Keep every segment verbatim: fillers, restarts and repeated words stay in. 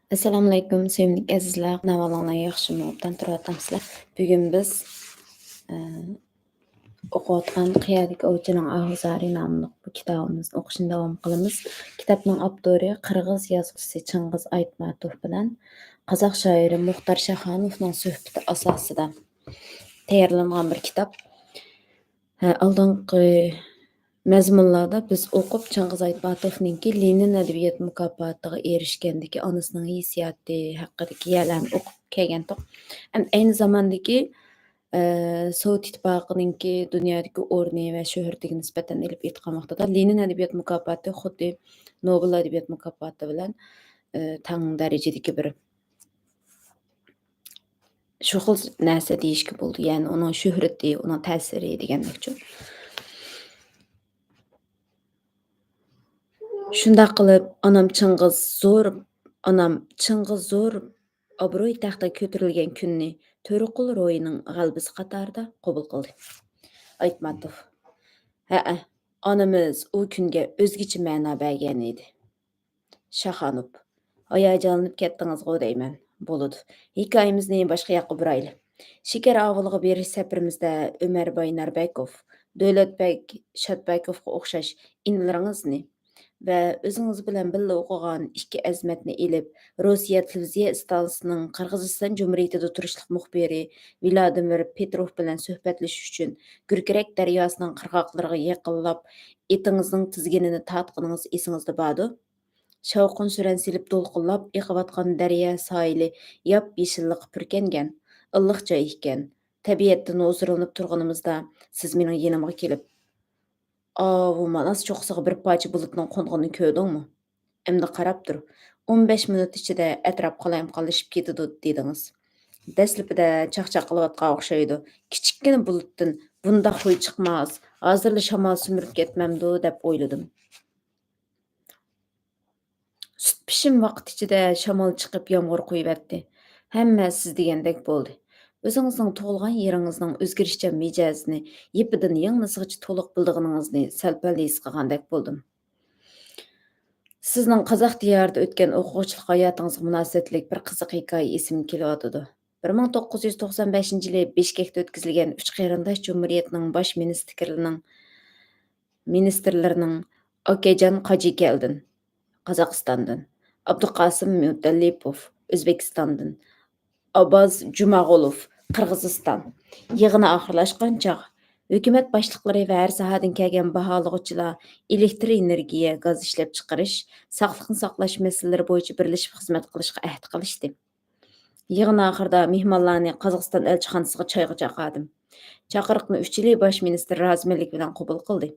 ئەسسالامۇئەلەيكۇم، سۆيۈملۈك ئەزىزلەر، ئەھۋالىڭلار ياخشىمۇ؟ ئوبدان تۇرۇۋاتامسىلەر؟ بۈگۈن بىز، ئە، ئوقۇۋاتقان قىيادىكى ئوۋچىنىڭ ئاھۇ زارى ناملىق بۇ كىتابىمىزنى ئوقۇشنى داۋام قىلىمىز. كىتابنىڭ ئاپتورى قىرغىز يازغۇچىسى چىڭغىز ئايتماتوف بىلەن قازاق شائىرى مۇختار شاخانوفنىڭ سۆھبىتى ئاساسىدا تەييارلانغان بىر كىتاب. ھە، ئالدىنقى مەزمۇنلاردا بىز ئوقۇپ، چىڭغىز ئايتماتوفنىڭكى لېنىن ئەدەبىيات مۇكاپاتىغا ئېرىشكەندىكى ئانىسىنىڭ ھېسسىياتى ھەققىدىكى يەرلەرنى ئوقۇپ كەلگەنتۇق. ئەمدى ئەينى زاماندىكى، ئە، سوۋېت ئىتتىپاقىنىڭكى دۇنيادىكى ئورنى ۋە شۆھرىتىگە نىسبەتەن ئېلىپ ئېيتقان ۋاقتىدا، لېنىن ئەدەبىيات مۇكاپاتى خۇددى نوبېل ئەدەبىيات مۇكاپاتى بىلەن، ئە، تەڭ دەرىجىدىكى بىر شۇ خىل نەرسە دېيىشكە بولىدۇ. يەنى ئۇنىڭ شۆھرىتى، ئۇنىڭ تەسىرى دېگەندەكچۇ. شۇنداق قىلىپ، ئانام چىڭغىز زور، ئانام چىڭغىز زور ئابرۇي تەختىگە كۆتۈرۈلگەن كۈننى تۆرىقۇل روھىنىڭ غەلىبىسى قاتارىدا قوبۇل قىلدى. ئايتماتوف. ھەئە، ئانىمىز ئۇ كۈنگە ئۆزگىچە مەنا بەرگەن ئىدى. شاخانوف. ھاياجانلىنىپ كەتتىڭىزغۇ دەيمەن. بولىدۇ. ھېكايىمىزنى باشقا ياققا بۇرايلى. شېكەر ئاۋۇلىغا بېرىش سەپىرىمىزدە ئۆمەر بايناربەكوف، دۆلەتبەگ شاتبەكوفقا ئوخشاش ئىنىلىرىڭىزنى ۋە ئۆزىڭىز بىلەن بىللە ئوقۇغان ئىككى ئەزىمەتنى ئېلىپ، روسىيە تېلېۋىزىيە ئىستانسىسىنىڭ قىرغىزىستان جۇمھۇرىيىتىدە تۇرۇشلۇق مۇخبىرى ۋلادىمىر پېتروف بىلەن سۆھبەتلىشىش ئۈچۈن گۈركىرەك دەرياسىنىڭ قىرغاقلىرىغا يېقىنلاپ، ئېتىڭىزنىڭ تىزگىنىنى تارتقىنىڭىز ئېسىڭىزدە باردۇ؟ شاۋقۇن-سۈرەن سېلىپ دولقۇنلاپ ئېقىۋاتقان دەريا ساھىلى ياپيېشىللىققا پۈركەنگەن، ئىللىق جاي ئىكەن. تەبىئەتتىن ھۇزۇرلىنىپ تۇرغىنىمىزدا، سىز مېنىڭ يېنىمغا كېلىپ، «ئاۋۇ ماناس چوققىسىغا بىر پارچە بۇلۇتنىڭ قونغىنىنى كۆردۈڭمۇ؟ ئەمدى قاراپ تۇر، ئون بەش مىنۇت ئىچىدە ئەتراپ قالايمىقانلىشىپ كېتىدۇ» دېدىڭىز. دەسلىپىدە چاقچاق قىلىۋاتقان ئوخشايدۇ. كىچىككىنە بۇلۇتتىن بۇنداق خۇي چىقماس، ھازىرلا شامال سۈمۈرۈپ كەتمەمدۇ دەپ ئويلىدىم. سۈت پىشىم ۋاقىت ئىچىدە شامال چىقىپ، يامغۇر قۇيۇۋەتتى. ھەممە سىز دېگەندەك بولدى. ئۆزىڭىزنىڭ تۇغۇلغان يېرىڭىزنىڭ ئۆزگىرىشچان مىجەزىنى يىپىدىن يىڭنىسىغىچە تولۇق بىلىدىغىنىڭىزنى سەل-پەل ھېس قىلغاندەك بولدۇم. سىزنىڭ قازاق دىيارىدا ئۆتكەن ئوقۇغۇچىلىق ھاياتىڭىزغا مۇناسىۋەتلىك بىر قىزىق ھېكايە ئېسىمگە كېلىۋاتىدۇ. بىر مىڭ توققۇز يۈز توقسان بەشىنچى يىلى بىشكەكتە ئۆتكۈزۈلگەن ئۈچ قېرىنداش جۇمھۇرىيەتنىڭ باش مىنىستىرلىرىنىڭ، مىنىستىرلىرىنىڭ ئاكەيجان قاجىكەلدىن، قازاقىستاندىن، ئابدۇقاسىم مۇتەللىپوف، ئۆزبېكىستاندىن، ئاباز جۇماغۇلوف، قىرغىزىستان، يىغىنى ئاخىرلاشقان چاغ، ھۆكۈمەت باشلىقلىرى ۋە ھەر ساھەدىن كەلگەن باھالىغۇچىلار ئېلېكتر ئېنېرگىيە، گاز ئىشلەپچىقىرىش، ساقلىقنى ساقلاش مەسىلىلىرى بويىچە بىرلىشىپ خىزمەت قىلىشقا ئەھدە قىلىشتى. يىغىن ئاخىرىدا مېھمانلارنى قازاقىستان ئەلچىخانىسىغا چايغا چاقىردىم. چاقىرىقنى ئۈچىلى باش مىنىستىر رازىمەنلىك بىلەن قوبۇل قىلدى.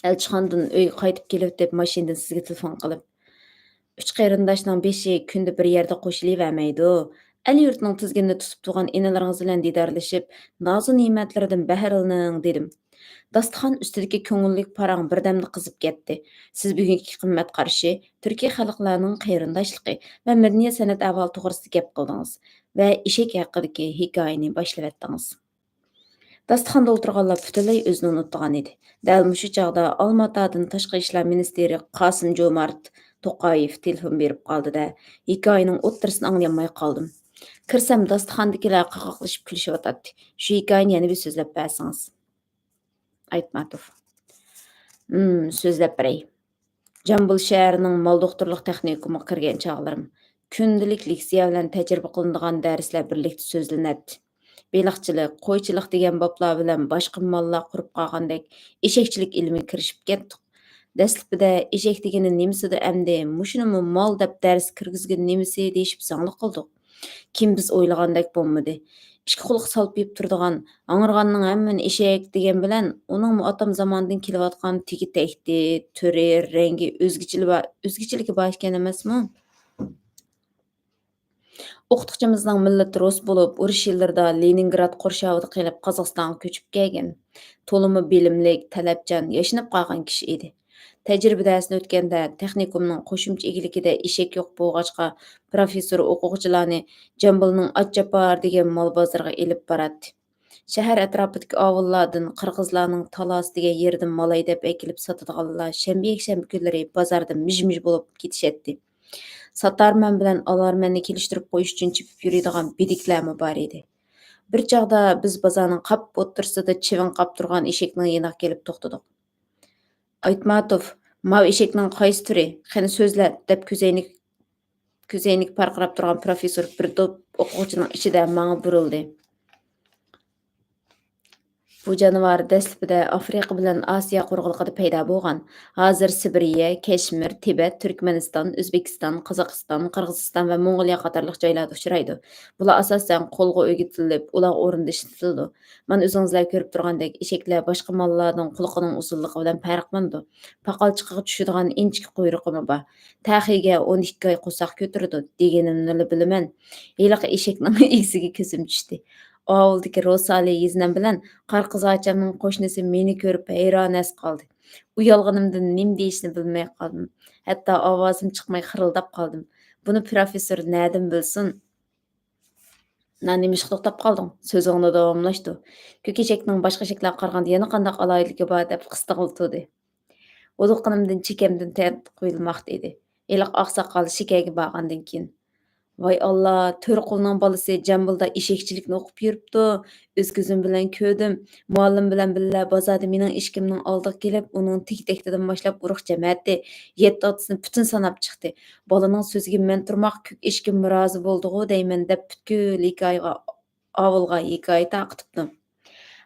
ئەلچىخانىدىن ئۆيگە قايتىپ كېلىۋېتىپ، ماشىنىدىن سىزگە تېلېفون قىلىپ، «ئۈچ قېرىنداشنىڭ بېشى كۈندە بىر يەردە قوشۇلۇۋەرمەيدۇ. ئەل يۇرتنىڭ تىزگىنىنى تۇتۇپ تۇرغان ئىنىلىرىڭىز بىلەن دىدارلىشىپ، نازۇ نېمەتلىرىدىن بەھرىلىنىڭ» دېدىم. داستىخان ئۈستىدىكى كۆڭۈللۈك پاراڭ بىردەمدە قىزىپ كەتتى. سىز بۈگۈنكى قىممەت قارىشى، تۈركىي خەلقلەرنىڭ قېرىنداشلىقى ۋە مەدەنىيەت سەنئەت ئەھۋالى توغرىسىدا گەپ قىلدىڭىز ۋە ئېشەك ھەققىدىكى ھېكايىنى باشلىۋەتتىڭىز. داستىخاندا ئولتۇرغانلار پۈتۈنلەي ئۆزىنى ئۇنتۇغان ئىدى. دەل مۇشۇ چاغدا ئالماتادىن تاشقى ئىشلار مىنىستىرى قاسىم جومارت توقايېف تېلېفون بېرىپ قالدى-دە، ھېكايىنىڭ ئوتتۇرىسىنى ئاڭلىيالماي قالدىم. كىرسەم، داستىخاندىكىلەر قاقاقلىشىپ كۈلۈشۈۋاتاتتى. شۇ ھېكايىنى يەنە بىر سۆزلەپ بەرسىڭىز. ئايتماتوف. ھىم، سۆزلەپ بېرەي. جامبۇل شەھىرىنىڭ مال دوختۇرلۇق تېخنىكومىغا كىرگەن چاغلىرىم، كۈندىلىك لېكسىيە بىلەن تەجرىبە قىلىنىدىغان دەرسلەر بىرلىكتە سۆزلىنەتتى. بېلىقچىلىق، قويچىلىق دېگەن بابلار بىلەن باشقا ماللار قۇرۇپ قالغاندەك ئېشەكچىلىك ئىلمىگە كىرىشىپ كەتتۇق. دەسلىپىدە «ئېشەك دېگىنى نېمىسىدۇ ئەمدى؟ مۇشۇنىمۇ مال دەپ دەرس كىرگۈزگىنى نېمىسى؟» دېيىشىپ زاڭلىق قىلدۇق. كېيىن بىز ئويلىغاندەك بولمىدى. ئىككى قۇلىقى سالپىيىپ تۇرىدىغان، ھاڭرىغاننىڭ ھەممىنى ئېشەك دېگەن بىلەن، ئۇنىڭمۇ ئاتام زاماندىن كېلىۋاتقان تېگى-تەكتى، تۈرى، رەڭگى، ئۆزگىچىلىكى بار، ئۆزگىچىلىكى بار ئىكەن ئەمەسمۇ؟ ئوقۇتقۇچىمىزنىڭ مىللىتى رۇس بولۇپ، ئۇرۇش يىللىرىدا لېنىنگراد قورشاۋىدا قېلىپ، قازاقىستانغا كۆچۈپ كەلگەن. تولىمۇ بىلىملىك، تەلەپچان، ياشىنىپ قالغان كىشى ئىدى. تەجرىبە دەرسىنى ئۆتكەندە، تېخنىكومنىڭ قوشۇمچە ئىگىلىكىدە ئېشەك يوق بولغاچقا، پروفېسسور ئوقۇغۇچىلارنى جامبۇلنىڭ ئاتچاپار دېگەن مال بازىرىغا ئېلىپ باراتتى. شەھەر ئەتراپىدىكى ئاۋۇللاردىن، قىرغىزلارنىڭ تالاس دېگەن يېرىدىن مال ھەيدەپ ئەكېلىپ ساتىدىغانلار شەنبە، يەكشەنبە كۈنلىرى بازاردا مىژ-مىژ بولۇپ كېتىشەتتى. ساتارمەن بىلەن ئالارمەننى كېلىشتۈرۈپ قويۇش ئۈچۈن چېپىپ يۈرىدىغان بېدىكلەرمۇ بار ئىدى. بىر چاغدا بىز بازارنىڭ قاپ ئوتتۇرىسىدا چىۋىن قاپ تۇرغان ئېشەكنىڭ يېنىغا كېلىپ توختىدۇق. ئايتماتوف، ماۋۇ ئېشەكنىڭ قايسى تۈرى؟ قېنى سۆزلە، دەپ كۆزەينىك، كۆزەينىكى پارقىراپ تۇرغان پروفېسسور بىر توپ ئوقۇغۇچىنىڭ ئىچىدە ماڭا بۇرۇلدى. بۇ جانىۋار دەسلىپىدە ئافرىقا بىلەن ئاسىيا قۇرۇقلۇقىدا پەيدا بولغان. ھازىر سىبىرىيە، كەشمىر، تىبەت، تۈركمەنىستان، ئۆزبېكىستان، قازاقىستان، قىرغىزىستان ۋە موڭغۇلىيە قاتارلىق جايلاردا ئۇچرايدۇ. بۇلار ئاساسەن قولغا ئۆگىتىلىپ، ئۇلارغا ئورنىدا ئىشلىتىلىدۇ. مانا ئۆزىڭىزلەر كۆرۈپ تۇرغاندەك، ئېشەكلەر باشقا ماللاردىن قۇلىقىنىڭ ئۇزۇنلۇقى بىلەن پەرقلىنىدۇ. پاقالچىقىغا چۈشىدىغان ئىنچىكە قۇيرۇقىمۇ بار. تەخىيگە ئون ئىككى ئاي قورساق كۆتۈرىدۇ، دېگىنىمنىلا بىلىمەن. ھېلىقى ئېشەكنىڭ ئىگىسىگە كۆزۈم چۈشتى. ئاۋۇلدىكى روسالى يېزىنەم بىلەن قارا قىزاچامنىڭ قوشنىسى مېنى كۆرۈپ ھەيران-ھەس قالدى. ئۇيالغىنىمدىن نېمە دېيىشنى بىلمەي قالدىم. ھەتتا ئاۋازىم چىقماي خىرىلداپ قالدىم. بۇنى پروفېسسور نەدىن بىلسۇن؟ نا، نېمىشقا توختاپ قالدىڭ؟ سۆزۈڭنى داۋاملاشتۇر. كۆك ئېشەكنىڭ باشقا ئېشەكلەرگە قارىغاندا يەنە قانداق ئالاھىدىلىكى بار؟ دەپ قىستىغىلى تۇردى. ھودۇققىنىمدىن چېكەمدىن تەر قۇيۇلماقتا ئىدى. ھېلىقى ئاقساقال شىكەرگە بارغاندىن كېيىن، ۋاي ئاللا، تۆرە قۇلنىڭ بالىسى جەمبۇلدا ئېشەكچىلىكنى ئوقۇپ يۈرۈپتۇ. ئۆز كۆزۈم بىلەن كۆردۈم. مۇئەللىم بىلەن بىللە بازاردا مېنىڭ ئىشىكىمنىڭ ئالدىغا كېلىپ، ئۇنىڭ تېكى-تەكتىدىن باشلاپ ئۇرۇق جەمەتتى. يەتتە-ئالتىسىنى پۈتۈن ساناپ چىقتى. بالىنىڭ سۆزىگە مەن تۇرماق، كۆك ئېشىكىم رازى بولدىغۇ دەيمەن، دەپ پۈتكۈل ھېكايىگە، ئاۋۇلغا ھېكايە تارقىتىپتۇ.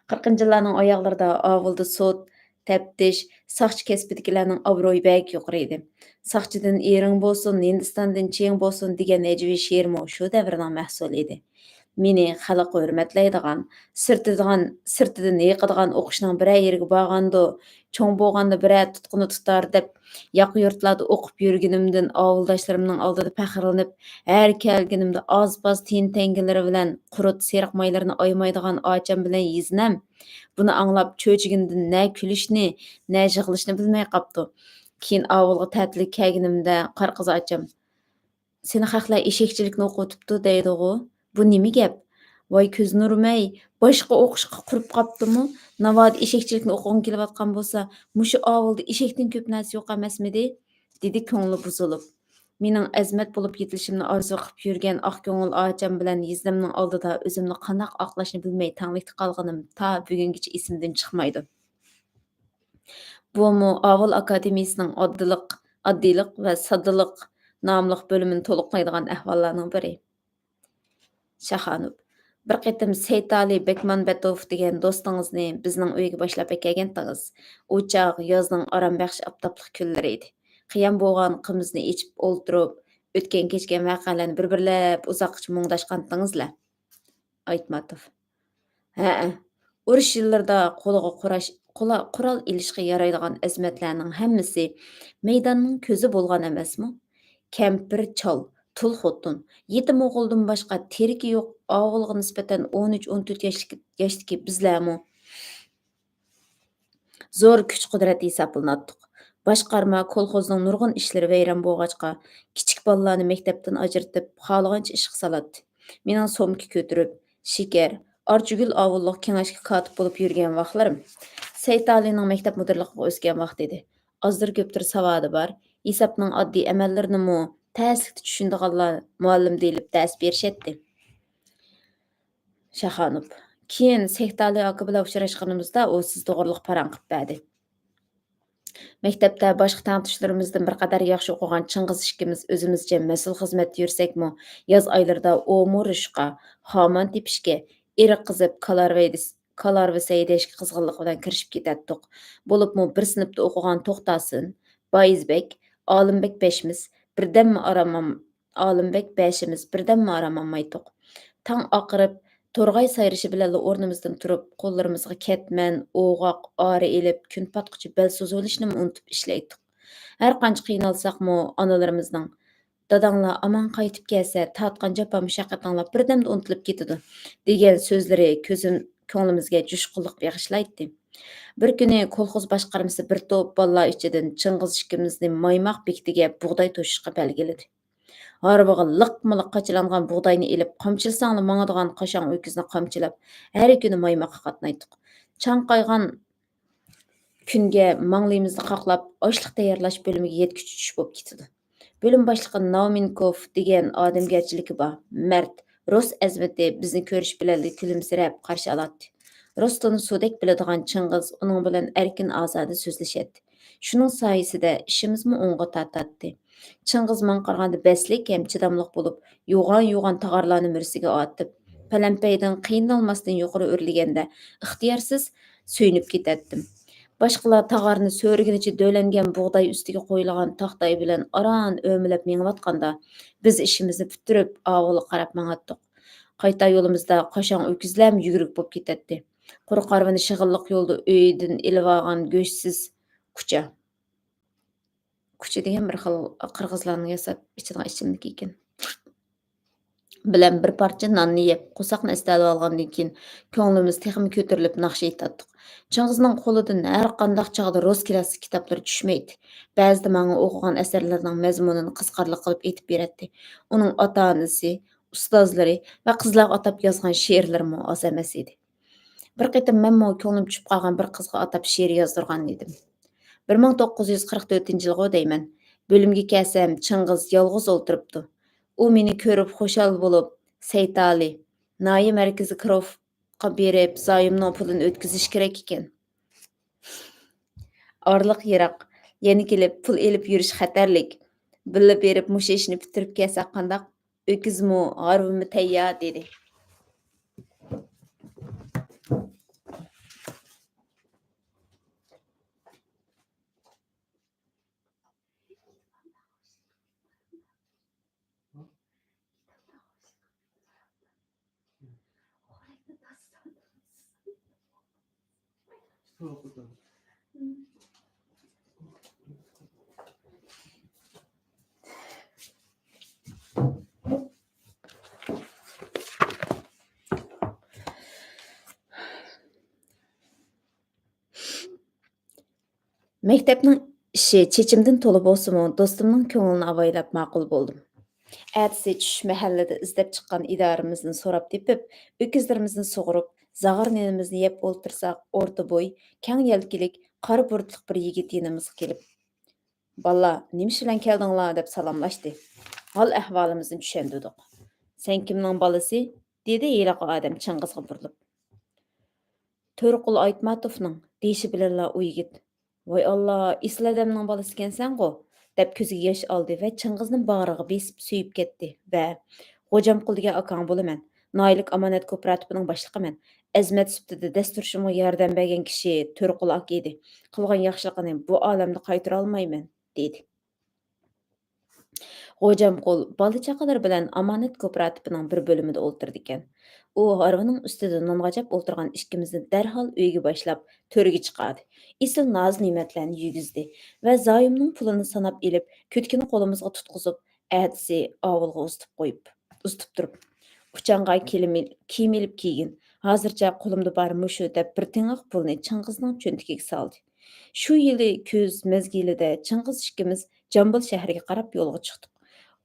قىرىقىنچى يىللارنىڭ ئاياغلىرىدا ئاۋۇلدا سوت، تەپتىش، ساقچى كەسپىدىكىلەرنىڭ ئابرۇيى بەك يۇقىرى ئىدى. ساقچىدىن ئېرىڭ بولسۇن، ھىندىستاندىن چېيىڭ بولسۇن دېگەن ھەجۋىي شېئىرمۇ شۇ دەۋرنىڭ مەھسۇلى ئىدى. مېنى خەلق ھۆرمەتلەيدىغان، سىرتىدىغان، سىرتىدىن ھېيىقىدىغان ئوقۇشنىڭ بىرەر يېرىگە بارغاندۇ، چوڭ بولغاندا بىرەر تۇتقىنى تۇتار دەپ، ياقا يۇرتلاردا ئوقۇپ يۈرگىنىمدىن ئاۋۇلداشلىرىمنىڭ ئالدىدا پەخىرلىنىپ، ھەر كەلگىنىمدە ئاز-پاز تىيىن تەڭگىلىرى بىلەن قۇرۇت سېرىق مايلىرىنى ئايىمايدىغان ئاچام بىلەن يېزىنەم، بۇنى ئاڭلاپ چۆچۈگىنىدىن نە كۈلۈشنى، نە يىغلىشنى بىلمەي قاپتۇ. كېيىن ئاۋۇلغا تەتىلگە كەلگىنىمدە قارا قىز ئاچام، سېنى خەقلەر ئېشەكچىلىكنى ئوقۇۋېتىپتۇ دەيدىغۇ؟ بۇ نېمە گەپ؟ ۋاي كۆز نۇرۇم-ئەي، باشقا ئوقۇشقا قۇرۇپ قاپتىمۇ؟ ناۋادا ئېشەكچىلىكنى ئوقۇغۇڭ كېلىۋاتقان بولسا، مۇشۇ ئاۋۇلدا ئېشەكتىن كۆپ نەرسە يوق ئەمەسمىدى؟ دېدى كۆڭلى بۇزۇلۇپ. مېنىڭ ئەزىمەت بولۇپ يېتىلىشىمنى ئارزۇ قىلىپ يۈرگەن ئاق كۆڭۈل ئاچام بىلەن يېزىنىمنىڭ ئالدىدا ئۆزۈمنى قانداق ئاقلاشنى بىلمەي تەڭلىكتە قالغىنىم تا بۈگۈنگىچە ئېسىمدىن چىقمايدۇ. بۇمۇ ئاۋۇل ئاكادېمىيىسىنىڭ ئاددىلىق، ئاددىيلىق ۋە ساددىلىق ناملىق بۆلۈمىنى تولۇقلايدىغان ئەھۋاللارنىڭ بىرى. شاخانوف، بىر قېتىم سەيتئالى بەكمانبەتوف دېگەن دوستىڭىزنى بىزنىڭ ئۆيگە باشلاپ ئەكەلگەنتىڭىز. ئۇ چاغ يازنىڭ ئارام بەخش ئاپتاپلىق كۈنلىرى ئىدى. قىيام بولغان قىمىزنى ئېچىپ ئولتۇرۇپ، ئۆتكەن-كەچكەن ۋەقەلەرنى بىر-بىرلەپ ئۇزاققىچە مۇڭداشقانتىڭىزلە. ئايتماتوف، ھەئە، ئۇرۇش يىللىرىدا قولىغا قوراش، قولا-، قورال ئېلىشقا يارايدىغان ئەزىمەتلەرنىڭ ھەممىسى مەيداننىڭ كۆزى بولغان ئەمەسمۇ؟ كەمپىر چال، تۇل خوتۇن، يېتىم ئوغۇلدىن باشقا تېرىكى يوق ئاۋۇلغا نىسبەتەن ئون ئۈچ، ئون تۆت ياشلىك-، ياشتىكى بىزلەرمۇ زور كۈچ-قۇدرەت ھېسابلىناتتۇق. باشقارما، كولخوزنىڭ نۇرغۇن ئىشلىرى ۋەيران بولغاچقا، كىچىك بالىلارنى مەكتەپتىن ئاجرىتىپ، خالىغانچە ئىشقا سالاتتى. مېنىڭ سومكا كۆتۈرۈپ، شېكەر، ئارچىگۈل ئاۋۇللۇق كېڭەشكە كاتىپ بولۇپ يۈرگەن ۋاقلىرىم، سەيتئالىنىڭ مەكتەپ مۇدىرلىقىغا ئۆسكەن ۋاقتى ئىدى. ئازدۇر-كۆپتۇر ساۋادى بار، ھېسابنىڭ ئاددىي ئەمەللىرىنىمۇ تەسلىكتە چۈشىنىدىغانلار مۇئەللىم دېيىلىپ دەرس بېرىشەتتى. شاخانوف، كېيىن سەيتئالى ئاكا بىلەن ئۇچراشقىنىمىزدا، ئۇ سىز توغرىلىق پاراڭ قىلىپ بەردى. مەكتەپتە باشقا تەڭتۇشلىرىمىزدىن بىر قەدەر ياخشى ئوقۇغان چىڭغىز ئىككىمىز ئۆزىمىزچە مەسئۇل خىزمەتتە يۈرسەكمۇ، ياز ئايلىرىدا ئومۇرۇشقا، خامان تېپىشكە، ئېرىق قېزىپ، كالارۋا ھەيدەش-، كالارۋا سەيدەشكە قىزغىنلىق بىلەن كىرىشىپ كېتەتتۇق. بولۇپمۇ بىر سىنىپتا ئوقۇغان توختاسىن، بايىز بەگ، ئالىم بەگ بەشىمىز بىردەممۇ ئارام ئالماي ئالىم بەگ بەشىمىز بىردەممۇ ئارام ئالمايتتۇق. تاڭ ئاقىرىپ، تورغاي سايرىشى بىلەنلا ئورنىمىزدىن تۇرۇپ، قوللىرىمىزغا كەتمەن، ئوغاق، ئارا ئېلىپ، كۈن پاتقۇچە بەل سوزۇۋېلىشنىمۇ ئۇنتۇپ ئىشلەيتتۇق. ھەر قانچە قىينالساقمۇ، ئانىلىرىمىزنىڭ، «داداڭلار ئامان قايتىپ كەلسە، تارتقان جاپا مۇشەققىتىڭلار بىردەمدە ئۇنتۇلۇپ كېتىدۇ» دېگەن سۆزلىرى كۆزۈم-، كۆڭلىمىزگە جۇشقۇنلۇق بېغىشلايتتى. بىر كۈنى كولخوز باشقارمىسى بىر توپ بالىلار ئىچىدىن چىڭغىز ئىككىمىزنى مايماق بېكىتىگە بۇغداي توشۇشقا بەلگىلىدى. ھارۋىغا لىقمۇلىق قاچىلانغان بۇغداينى ئېلىپ، قامچىلىساڭلا ماڭىدىغان قاشاڭ ئۆكۈزنى قامچىلاپ، ھەر كۈنى مايماققا قاتنايتتۇق. چاڭقايغان كۈنگە ماڭلىيىمىزنى قاقلاپ، ئاشلىق تەييارلاش بۆلۈمىگە يەتكۈچە چۈش بولۇپ كېتىدۇ. بۆلۈم باشلىقى ناۋمىنكوف دېگەن ئادەمگەرچىلىكى بار، مەرد، رۇس ئەزىمىتى بىزنى كۆرۈش بىلەنلا كۈلۈمسىرەپ قارشى ئالاتتى. رۇس تىلىنى سۇدەك بىلىدىغان چىڭغىز ئۇنىڭ بىلەن ئەركىن-ئازادە سۆزلىشەتتى. شۇنىڭ سايىسىدە ئىشىمىزمۇ ئوڭغا تارتاتتى. چىڭغىز ماڭا قارىغاندا بەسلىك ھەم چىداملىق بولۇپ، يوغان-يوغان تاغارلارنى مۈرىسىگە ئارتىپ، پەلەمپەيدىن قىينالماستىن يۇقىرى ئۆرلىگەندە، ئىختىيارسىز سۆيۈنۈپ كېتەتتىم. باشقىلار تاغارنى سۆرىگىنىچە دۆلەنگەن بۇغداي ئۈستىگە قويۇلغان تاختاي بىلەن ئاران ئۆمىلەپ مېڭىۋاتقاندا، بىز ئىشىمىزنى پۈتتۈرۈپ، ئاۋۇلغا قاراپ ماڭاتتۇق. قايتار يولىمىزدا قاشاڭ ئۆكۈزلەرمۇ يۈگۈرۈك بولۇپ كېتەتتى. قۇرۇق ھارۋىنى شېغىللىق يولدا ئۆيدىن ئېلىۋالغان گۆشسىز كۇچا. كۇچا دېگەن بىر خىل قىرغىزلارنىڭ ياساپ ئىچىدىغان ئىچىملىكى ئىكەن. بىلەن بىر پارچە ناننى يەپ، قورساقنى ئەستەلىۋالغاندىن كېيىن، كۆڭلىمىز تېخىمۇ كۆتۈرۈلۈپ ناخشا ئېيتاتتۇق. چىڭغىزنىڭ قولىدىن ھەر قانداق چاغدا رۇس كىلاسسىك كىتابلىرى چۈشمەيتتى. بەزىدە ماڭا ئوقۇغان ئەسەرلىرىنىڭ مەزمۇنىنى قىزىقارلىق قىلىپ ئېيتىپ بېرەتتى. ئۇنىڭ ئاتا-ئانىسى، ئۇستازلىرى ۋە قىزلارغا ئاتاپ يازغان شېئىرلىرىمۇ ئاز ئەمەس ئىدى. بىر قېتىم مەنمۇ كۆڭلۈم چۈشۈپ قالغان بىر قىزغا ئاتاپ شېئىر يازدۇرغان ئىدىم. بىر مىڭ توققۇز يۈز قىرىق تۆتىنچى يىلغۇ دەيمەن. بۆلۈمگە كەلسەم، چىڭغىز يالغۇز ئولتۇرۇپتۇ. ئۇ مېنى كۆرۈپ خۇشال بولۇپ، سەيتالى، ناھىيە مەركىزى كروفقا بېرىپ، زايومنىڭ پۇلىنى ئۆتكۈزۈش كېرەك ئىكەن. ئارىلىق يىراق، يەنە كېلىپ پۇل ئېلىپ يۈرۈش خەتەرلىك. بىللە بېرىپ مۇشۇ ئىشنى پۈتتۈرۈپ كەلسەك قانداق؟ ئۆكۈزمۇ، ھارۋىمۇ تەييار، دېدى. مەكتەپنىڭ ئىشى چېچىمدىن تولا بولسىمۇ، دوستۇمنىڭ كۆڭلىنى ئاۋايلاپ ماقۇل بولدۇم. ئەتىسى چۈش مەھەللىدە ئىزدەپ چىققان ئىدارىمىزدىن سوراپ تېپىپ، ئۆكۈزلىرىمىزنى سۇغۇرۇپ، زاغرا نېنىمىزنى يەپ ئولتۇرساق، ئورتا بوي، كەڭ يەلكىلىك، قارا بۇرۇتلۇق بىر يىگىت يېنىمىزغا كېلىپ، «بالىلار، نېمە ئىش بىلەن كەلدىڭلار؟» دەپ سالاملاشتى. ھال-ئەھۋالىمىزنى چۈشەندۈردۇق. «سەن كىمنىڭ بالىسى؟» دېدى ھېلىقى ئادەم چىڭغىزغا بۇرۇلۇپ. «تۆرىقۇل ئايتماتوفنىڭ، دېيىشى بىلەنلا ئۇ يىگىت، «ۋاي ئاللا، ئېسىل ئادەمنىڭ بالىسى ئىكەنسەنغۇ!» دەپ كۆزىگە ياش ئالدى ۋە چىڭغىزنى باغرىغا بېسىپ سۆيۈپ كەتتى ۋە، «غوجامقۇل دېگەن ئاكاڭ بولىمەن. ناھىيىلىك ئامانەت كوپىراتىپىنىڭ باشلىقىمەن. ئەزىمەت سۈپىتىدە دەس تۇرۇشۇمغا ياردەم بەرگەن كىشى تۆرىقۇل ئاكا ئىدى. قىلغان ياخشىلىقىنى بۇ ئالەمدە قايتۇرالمايمەن» دېدى. غوجامقۇل بالا-چاقىلىرى بىلەن ئامانەت كوپىراتىپىنىڭ بىر بۆلۈمىدە ئولتۇرىدىكەن. ئۇ ھارۋىنىڭ ئۈستىدە نان غاجاپ ئولتۇرغان ئىككىمىزنى دەرھال ئۆيگە باشلاپ، تۆرگە چىقاردى. ئېسىل ناز-نېمەتلەرنى يېگۈزدى ۋە زايومنىڭ پۇلىنى ساناپ ئېلىپ، كۆتىكىنى قولىمىزغا تۇتقۇزۇپ، ئەتىسى ئاۋۇلغا ئۇزىتىپ قويۇپ، ئۇزىتىپ تۇرۇپ، ئۇچاڭغا كىيىم ئېلىپ كىيگىن. ھازىرچە قولۇمدا بار مۇشۇ، دەپ بىر تىڭاق پۇلنى چىڭغىزنىڭ چۆنتىكىگە سالدى. شۇ يىلى كۈز مەزگىلىدە چىڭغىز ئىككىمىز جامبۇل شەھىرىگە قاراپ يولغا چىقتۇق.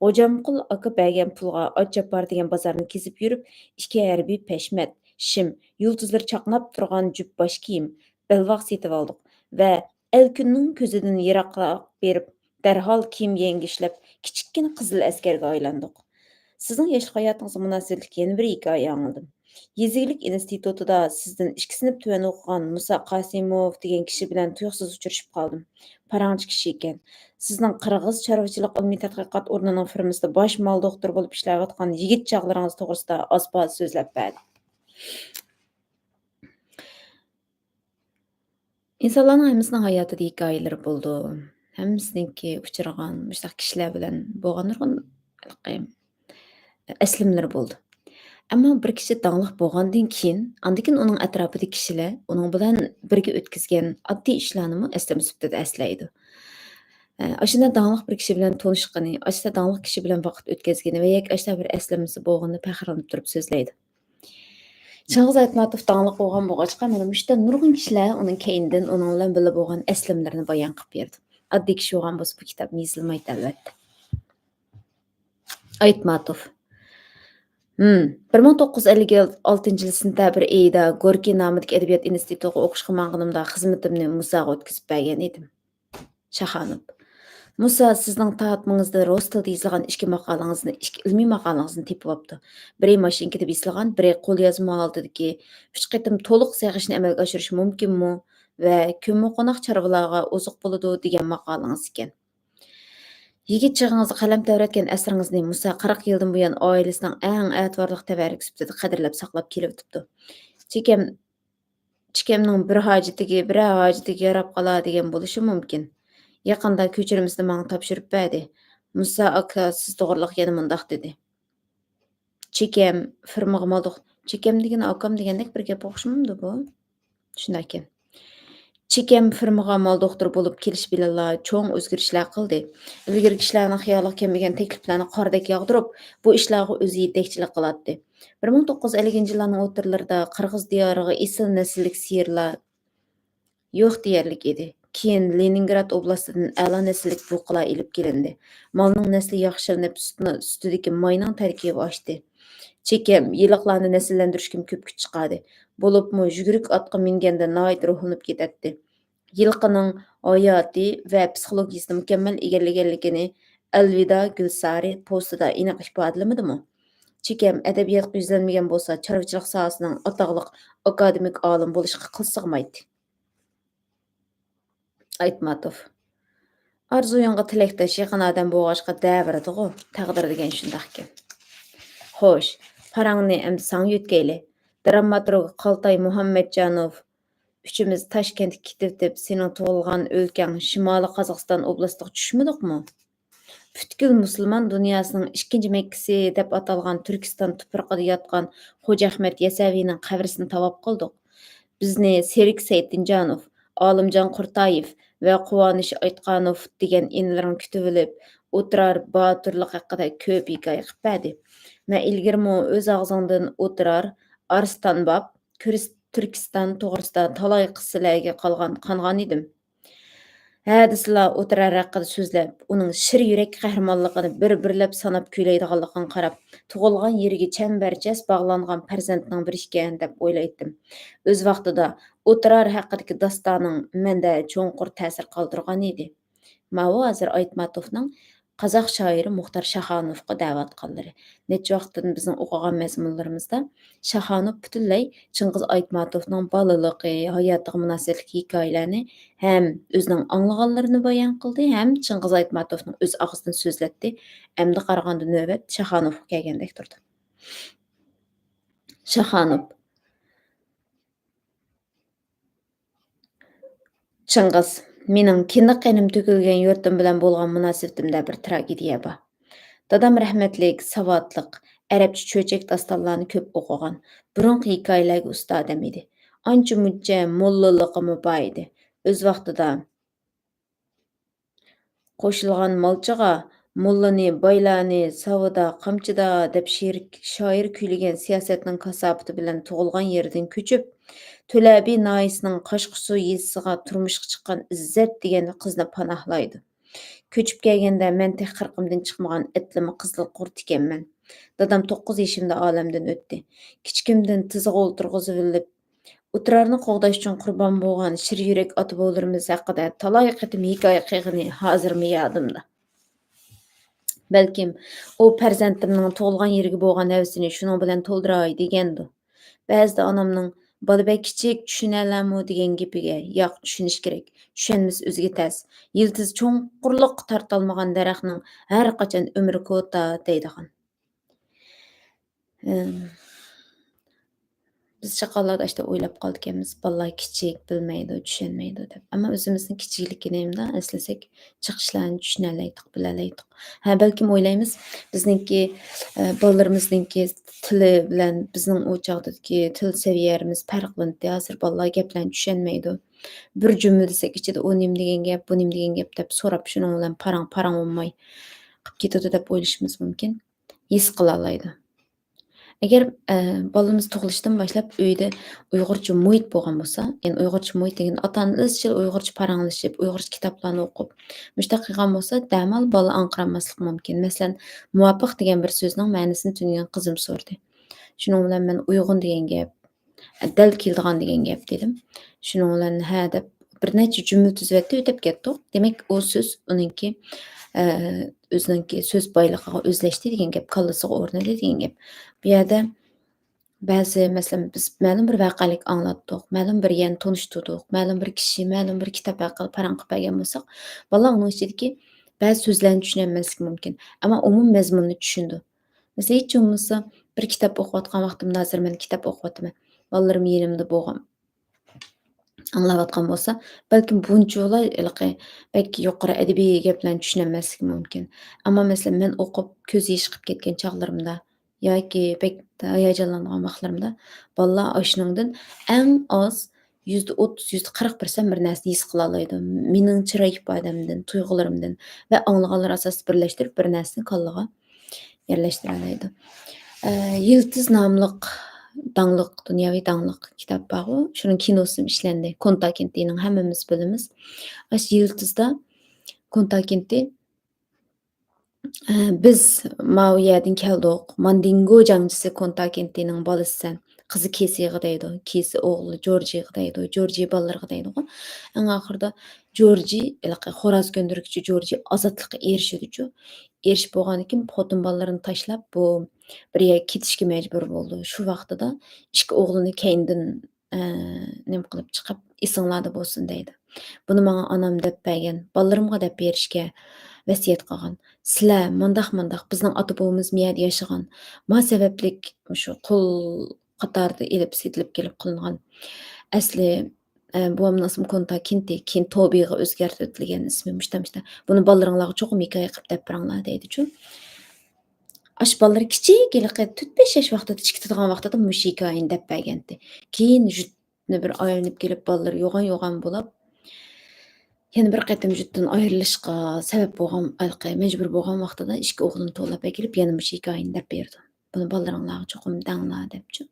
غوجامقۇل ئاكا بەرگەن پۇلغا ئاتچاپار دېگەن بازارنى كېزىپ يۈرۈپ، ئىككى ھەربىي پەشمەت، شىم، يۇلتۇزلىرى چاقناپ تۇرغان جۈپ باش كىيىم، بەلباغ سېتىۋالدۇق ۋە ئەلكۈننىڭ كۆزىدىن يىراقراق بېرىپ، دەرھال كىيىم يەڭگۈشلەپ، كىچىككىنە قىزىل ئەسكەرگە ئايلاندۇق. سىزنىڭ ياشلىق ھاياتىڭىزغا مۇناسىۋەتلىك يەنە بىر ھېكايە ئاڭلىدىم. يېزا ئىگىلىك ئىنستىتۇتىدا سىزدىن ئىككى سىنىپ تۆۋەن ئوقۇغان مۇسا قاسىموف دېگەن كىشى بىلەن تۇيۇقسىز ئۇچرىشىپ قالدىم. پاراڭچى كىشى ئىكەن. سىزنىڭ قىرغىز چارۋىچىلىق ئىلمىي تەتقىقات ئورنىنىڭ فېرمىسىدا باش مال دوختۇرى بولۇپ ئىشلەۋاتقان يىگىت چاغلىرىڭىز توغرىسىدا ئاز-پاز سۆزلەپ بەردى. ئىنسانلارنىڭ ھەممىسىنىڭ ھاياتىدا ھېكايىلىرى بولىدۇ. ھەممىسىنىڭكى ئۇچرىغان مۇشۇنداق كىشىلەر بىلەن بولغان نۇرغۇن ھېلىقى ئەسلىمىلىرى بولىدۇ. ئەمما بىر كىشى داڭلىق بولغاندىن كېيىن، ئاندىن كېيىن ئۇنىڭ ئەتراپىدىكى كىشىلەر ئۇنىڭ بىلەن بىرگە ئۆتكۈزگەن ئاددىي ئىشلارنىمۇ ئەسلىمە سۈپىتىدە ئەسلەيدۇ. ئە، ئاشۇنداق داڭلىق بىر كىشى بىلەن تونۇشقىنى، ئاشۇنداق داڭلىق كىشى بىلەن ۋاقىت ئۆتكۈزگىنى ۋە ياكى ئاشۇنداق بىر ئەسلىمىسى بولغىنىنى پەخىرلىنىپ تۇرۇپ سۆزلەيدۇ. چىڭغىز ئايتماتوف داڭلىق بولغان بولغاچقا، مانا مۇشۇنداق نۇرغۇن كىشىلەر ئۇنىڭ كەينىدىن ئۇنىڭ بىلەن بىللە بولغان ئەسلىمىلىرىنى بايان قىلىپ بېرىدۇ. ئاددىي كىشى بولغان بولسا، بۇ كىتابمۇ يېزىلمايتتى، ئەلۋەتتە. ئايتماتوف. ھىم، بىر مىڭ توققۇز يۈز ئەللىك ئالتىنچى يىل سېنتەبىر ئېيىدا گوركىي نامىدىكى ئەدەبىيات ئىنستىتۇتىغا ئوقۇشقا ماڭغىنىمدا خىزمىتىمنى مۇساغا ئۆتكۈزۈپ بەرگەن ئىدىم. شاخانوف. مۇسا سىزنىڭ تاراتمىڭىزدا رۇس تىلىدا يېزىلغان ئىككى ماقالىڭىزنى، ئىككى ئىلمىي ماقالىڭىزنى تېپىۋاپتۇ. بىرى ماشىنكىدا بېسىلغان، بىرى قوليازما ھالىتىدىكى ئۈچ قېتىم تولۇق سېغىشنى ئەمەلگە ئاشۇرۇش مۇمكىنمۇ ۋە كۆممىقوناق چارۋىلارغا ئوزۇق بولىدۇ دېگەن ماقالىڭىز ئىكەن. يىگىت چېغىڭىزدا قەلەم تەۋرەتكەن ئەسىرىڭىزنى مۇسا قىرىق يىلدىن بۇيان ئائىلىسىنىڭ ئەڭ ئەتىۋارلىق تەۋەررۈكى سۈپىتىدە قەدىرلەپ ساقلاپ كېلىۋېتىپتۇ. چېكەم، چېكەمنىڭ بىر ھاجىتىگە، بىرەر ھاجىتىگە ياراپ قالار دېگەن بولۇشى مۇمكىن. يېقىندا كۆچۈرمىسىنى ماڭا تاپشۇرۇپ بەردى. مۇسا ئاكا سىز توغرىلىق يەنە مۇنداق دېدى. چېكەم فېرمىغا مال دوخ-، چېكەم دېگىنى ئاكام دېگەندەك بىر گەپ ئوخشىمامدۇ بۇ؟ شۇنداككەن. چېكەم فېرمىغا مال دوختۇرى بولۇپ كېلىش بىلەنلا چوڭ ئۆزگىرىشلەر قىلدى. ئىلگىرى كىشىلەرنىڭ خىيالىغا كەلمىگەن تەكلىپلەرنى قاردەك ياغدۇرۇپ، بۇ ئىشلارغا ئۆزى يېتەكچىلىك قىلاتتى. بىر مىڭ توققۇز يۈز ئەللىكىنچى يىللارنىڭ ئوتتۇرىلىرىدا قىرغىز دىيارىغا ئېسىل نەسىللىك سىيىرلار يوق دېيەرلىك ئىدى. كېيىن لېنىنگراد ئوبلاستىدىن ئەلا نەسىللىك بۇقىلار ئېلىپ كېلىندى. مالنىڭ نەسلى ياخشىلىنىپ، سۈتنى، سۈتىدىكى ماينىڭ تەركىبى ئاشتى. چېكەم يىلىقلارنى نەسىللەندۈرۈشكىمۇ كۆپ كۈچ چىقاردى. بولۇپمۇ يۈگۈرۈك ئاتقا مىنگەندە ناھايىتى روھلىنىپ كېتەتتى. يىلقىنىڭ ھاياتى ۋە پسىخولوگىيىسىنى مۇكەممەل ئىگىلىگەنلىكىنى ئەلۋىدا گۈلسارى پوۋېستىدا ئېنىق ئىپادىلىمىدىمۇ؟ چېكەم ئەدەبىياتقا يۈزلەنمىگەن بولسا، چارۋىچىلىق ساھەسىنىڭ ئاتاقلىق ئاكادېمىك ئالىم بولۇشقا قىل سىغمايتتى. ئايتماتوف. ئارزۇيۇڭغا تىلەكداش يېقىن ئادەم بولغاچقا دەۋېرىدىغۇ، تەقدىر دېگەن شۇنداقكەن. خوش، پاراڭنى ئەمدى ساڭا يۆتكەيلى. دراماتورگ قالتاي مۇھەممەتجانوف ئۈچىمىز تاشكەنتكە كېتىۋېتىپ، سېنىڭ تۇغۇلغان ئۆلكەڭ شىمالىي قازاقىستان ئوبلاستىغا چۈشمىدۇقمۇ؟ پۈتكۈل مۇسۇلمان دۇنياسىنىڭ ئىككىنچى مەككىسى دەپ ئاتالغان تۈركىستان تۇپرىقىدا ياتقان خوجا ئەخمەت يەسەۋىنىڭ قەبرىسىنى تاۋاپ قىلدۇق. بىزنى سېرىك سەيتىنجانوف، ئالىمجان قۇرتايېف ۋە قۇۋانىش ئايتقانوف دېگەن ئىنىلىرىڭ كۈتۈۋېلىپ، ئوترار باتۇرلۇق ھەققىدە كۆپ ھېكايە قىلىپ بەردى. مەن ئىلگىرىمۇ ئۆز ئاغزىڭدىن ئوترار، ئارسلانباب، كۈرس-، تۈركىستان توغرىسىدا تالاي قىسسىلەرگە قالغان، قانغان ئىدىم. ھە دېسىلا، ئوترار ھەققىدە سۆزلەپ، ئۇنىڭ شىر يۈرەك قەھرىمانلىقىنى بىر-بىرلەپ ساناپ كۈيلەيدىغانلىقىڭغا قاراپ، تۇغۇلغان يېرىگە چەمبەرچاس باغلانغان پەرزەنتنىڭ بىرى ئىكەن، دەپ ئويلايتتىم. ئۆز ۋاقتىدا ئوترار ھەققىدىكى داستانىڭ مەندە چوڭقۇر تەسىر قالدۇرغان ئىدى. ماۋۇ ھازىر ئايتماتوفنىڭ قازاق شائىرى مۇختار شاخانوفقا دەۋاتقانلىرى. نەچچە ۋاقىتتىن بىزنىڭ ئوقۇغان مەزمۇنلىرىمىزدا شاخانوف پۈتۈنلەي چىڭگىز ئايتماتوفنىڭ بالىلىقى، ھاياتىغا مۇناسىۋەتلىك ھېكايىلەرنى ھەم ئۆزىنىڭ ئاڭلىغانلىرىنى بايان قىلدى، ھەم چىڭگىز ئايتماتوفنىڭ ئۆز ئاغزىدىن سۆزلەتتى. ئەمدى قارىغاندا نۆۋەت شاخانوفقا كەلگەندەك تۇرىدۇ. شاخانوف. چىڭگىز، مېنىڭ كىندىك قېنىم تۆكۈلگەن يۇرتۇم بىلەن بولغان مۇناسىۋىتىمدە بىر تراگېدىيە بار. دادام رەھمەتلىك، ساۋاتلىق، ئەرەبچە چۆچەك داستانلارنى كۆپ ئوقۇغان، بۇرۇنقى ھېكايىلەرگە ئۇستا ئادەم ئىدى. ئانچە-مۇنچە موللىلىقىمۇ بار ئىدى. ئۆز ۋاقتىدا قوشۇلغان مالچىغا، موللىنى، بايلارنى ساۋىدا، قامچىدا دەپ شېئىر، شائىر كۈيلىگەن سىياسەتنىڭ كاساپىتى بىلەن تۇغۇلغان يېرىدىن كۆچۈپ، تۆلەبى ناھىيىسىنىڭ قاشقۇسۇ يېزىسىغا تۇرمۇشقا چىققان ئىززەت دېگەن قىزنى پاناھلايدۇ. كۆچۈپ كەلگەندە مەن تېخى قىرىقىمدىن چىقمىغان ئەتلىمە قىزىل قۇرت ئىكەنمەن. دادام توققۇز يېشىمدا ئالەمدىن ئۆتتى. كىچىكىمدىن تىزىغا ئولتۇرغۇزۇۋېلىپ، ئوترارنى قوغداش ئۈچۈن قۇربان بولغان شىر يۈرەك ئاتا-بوۋىلىرىمىز ھەققىدە تالاي قېتىم ھېكايە قىلغىنى ھازىرمۇ يادىمدا. بەلكىم ئۇ پەرزەنتىمنىڭ تۇغۇلغان يېرىگە بولغان ھەۋىسىنى شۇنىڭ بىلەن تولدۇراي دېگەندۇ. بەزىدە ئانامنىڭ «بالا بەك كىچىك، چۈشىنەلەمۇ؟» دېگەن گېپىگە، «ياق، چۈشىنىش كېرەك. چۈشەنمىسە ئۆزىگە تەس. يىلتىزى چوڭقۇرلۇققا تارتالمىغان دەرەخنىڭ ھەر قاچان ئۆمرى كوتا» دەيدىغان. ئىم، بىز چاققانلاردا ئاشۇنداق ئويلاپ قالىدىكەنمىز، بالىلار كىچىك، بىلمەيدۇ، چۈشەنمەيدۇ دەپ. ئەمما ئۆزىمىزنىڭ كىچىكلىكىنى ئەمدى ئەسلىسەك، جىق ئىشلارنى چۈشىنەلەيتتۇق، بىلەلەيتتۇق. ھە، بەلكىم ئويلايمىز، بىزنىڭكى، ئە، بالىلىرىمىزنىڭكى تىلى بىلەن بىزنىڭ ئۇ چاغدىكى تىل سەۋىيەمىز پەرقلىنەتتى. ھازىر بالىلار گەپلەرنى چۈشەنمەيدۇ. بىر جۈملە دېسەك، ئىچىدە «ئۇ نېمە دېگەن گەپ، بۇ نېمە دېگەن گەپ» دەپ سوراپ، شۇنىڭ بىلەن پاراڭ-پاراڭ بولماي قىپ كېتىدۇ دەپ ئويلىشىمىز مۇمكىن. ھېس قىلالايدۇ. ئەگەر، ئە، بالىمىز تۇغۇلۇشتىن باشلاپ ئۆيدە ئۇيغۇرچە مۇھىت بولغان بولسا، يەنى ئۇيغۇرچە مۇھىت دېگەن ئاتا-ئانا ئىزچىل ئۇيغۇرچە پاراڭلىشىپ، ئۇيغۇرچە كىتابلارنى ئوقۇپ، مۇشۇنداق قىلغان بولسا، دەمال بالا ئاڭقىرالماسلىقى مۇمكىن. مەسىلەن، مۇۋاپىق دېگەن بىر سۆزنىڭ مەنىسىنى تۈنۈگۈن قىزىم سورىدى. شۇنىڭ بىلەن مەن ئۇيغۇن دېگەن گەپ، دەل كېلىدىغان دېگەن گەپ دېدىم. شۇنىڭ بىلەن ھە دەپ بىر نەچچە جۈملە تۈزۈۋەتتى، ئۆتۈپ كەتتۇق. دېمەك، ئۇ سۆز ئۇنىڭكى، ئە، ئۆزىنىڭكى سۆز بايلىقىغا ئۆزلەشتى دېگەن گەپ، كاللىسىغا ئورنىدى دېگەن گەپ. بۇ يەردە بەزى، مەسىلەن، بىز مەلۇم بىر ۋەقەلىك ئاڭلاتتۇق، مەلۇم بىر يەرنى تونۇشتۇردۇق، مەلۇم بىر كىشى، مەلۇم بىر كىتاب ھەققىدە پاراڭ قىلىپ بەرگەن بولساق، بالىلار ئۇنىڭ ئىچىدىكى بەزى سۆزلەرنى چۈشىنەلمەسلىكى مۇمكىن. ئەمما ئومۇمىي مەزمۇننى چۈشىنىدۇ. مەسىلەن، ھېچ بولمىسا بىر كىتاب ئوقۇۋاتقان ۋاقتىمدا، ھازىر مەن كىتاب ئوقۇۋاتىمەن، بالىلىرىم يېنىمدا بولغان، ئاڭلاۋاتقان بولسا، بەلكىم بۇنچىۋالا ھېلىقى بەك يۇقىرى ئەدەبىي گەپلەرنى چۈشىنەلمەسلىكى مۇمكىن. ئەمما مەسىلەن، مەن ئوقۇپ كۆز يېشى چىقىپ كەتكەن چاغلىرىمدا ياكى بەك ھاياجانلانغان ۋاقىتلىرىمدا بالىلار ئاشۇنىڭدىن ئەڭ ئاز يۈزدە ئوتتۇز، يۈزدە قىرىق پىرسەنت بىر نەرسىنى ھېس قىلالايدۇ. مېنىڭ چىراي ئىپادەمدىن، تۇيغۇلىرىمدىن ۋە ئاڭلىغانلار ئاساسىدا بىرلەشتۈرۈپ بىر نەرسىنى كاللىغا يەرلەشتۈرەلەيدۇ. ئە، يىلتىز ناملىق داڭلىق، دۇنياۋى داڭلىق كىتاب بارغۇ، شۇنىڭ كىنوسىمۇ ئىشلەندى. كونتا كېنتىنىڭ ھەممىمىز بىلىمىز. ئاشۇ يىلتىزدا كونتا كېنتى، ئە، بىز ماۋۇ يەردىن كەلدۇق، ماندىنگو جەڭچىسى كونتا كېنتىنىڭ بالىسىسەن. قىزى كېسىغا دەيدۇ، كېسى ئوغلى جورجىغا دەيدۇ، جورجى بالىلىرىغا دەيدىغۇ. ئەڭ ئاخىرىدا جورجى، ھېلىقى خوراز كۆندۈرگۈچى جورجى ئازادلىققا ئېرىشىدۇچۇ. ئېرىشىپ بولغاندىن كېيىن خوتۇن بالىلىرىنى تاشلاپ، بۇ بىر يەرگە كېتىشكە مەجبۇر بولىدۇ. شۇ ۋاقتىدا ئىككى ئوغلىنى كەينىدىن، ئە، نېمە قىلىپ چىقىپ، «ئېسىڭلاردا بولسۇن» دەيدۇ. «بۇنى ماڭا ئانام دەپ بەرگەن، بالىلىرىمغا دەپ بېرىشكە ۋەسىيەت قىلغان. سىلەر مۇنداق، مۇنداق، بىزنىڭ ئاتا بوۋىمىز مۇ يەردە ياشىغان. ما سەۋەبلىك مۇشۇ قۇل قاتارىدا ئېلىپ سېتىلىپ كېلىپ قىلىنغان. ئەسلى، ئە، بوۋامنىڭ ئىسمى كونتا كېنتى، كېيىن توبىغا ئۆزگەرتىلگەن ئىسمى مۇشتا، مۇشتا. بۇنى بالىلىرىڭلارغا چوقۇم ھېكايە قىلىپ دەپ بېرىڭلار» دەيدىچۇ. ئاشۇ بالىلىرى كىچىك، ھېلىقى تۆت بەش ياش ۋاقتىدا، ئىچكە كىرىدىغان ۋاقتىدا مۇشۇ ھېكايىنى دەپ بەرگەنتى. كېيىن يۇرتنى بىر ئايلىنىپ كېلىپ، بالىلىرى يوغان-يوغان بولاپ، يەنە بىر قېتىم يۇرتتىن ئايرىلىشقا سەۋەب بولغان، ھېلىقى مەجبۇر بولغان ۋاقتىدا ئىككى ئوغلىنى توۋلاپ ئەكېلىپ، يەنە مۇشۇ ھېكايىنى دەپ بېرىدۇ. «بۇنى بالىلىرىڭلارغا چوقۇم دەڭلار» دەپچۇ.